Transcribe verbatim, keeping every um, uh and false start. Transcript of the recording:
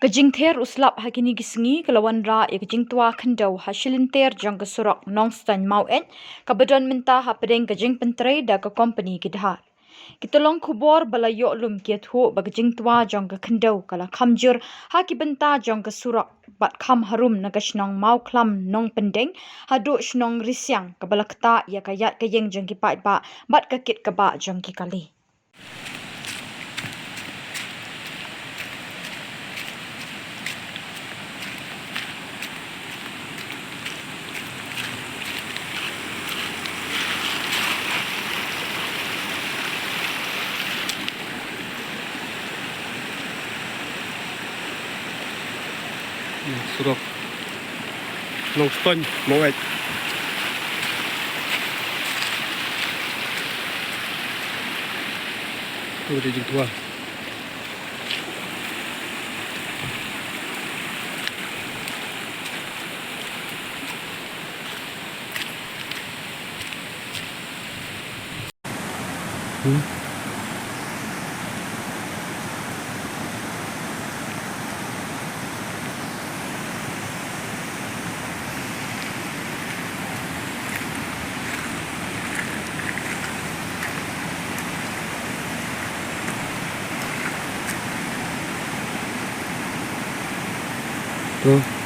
Ka jingther u slap ha kine ki sngi ka la wanrah ïa ka jingtwa khyndew ha shilynter jong ka surok Nongstoiñ Maweit, kaba don mynta hapdeng ka jingpyntrei da ka kompani ki dhar. Ki tyllong khubor ba la ïoh lum ki ïathuh ba ka jingtwa jong ka khyndew ka la kham jur ha ki bynta jong ka surok bad kham harum na ka shnong Mawkhlam Nongpyndeng haduh shnong Risiang, kaba la ktah ïa ka ïaid ka ïeng jong ki paidbah bad ka kit ka bah jong ki kali. Surok Nongstoiñ Maweit. Tu ka jingtwa. Hmm. Tu.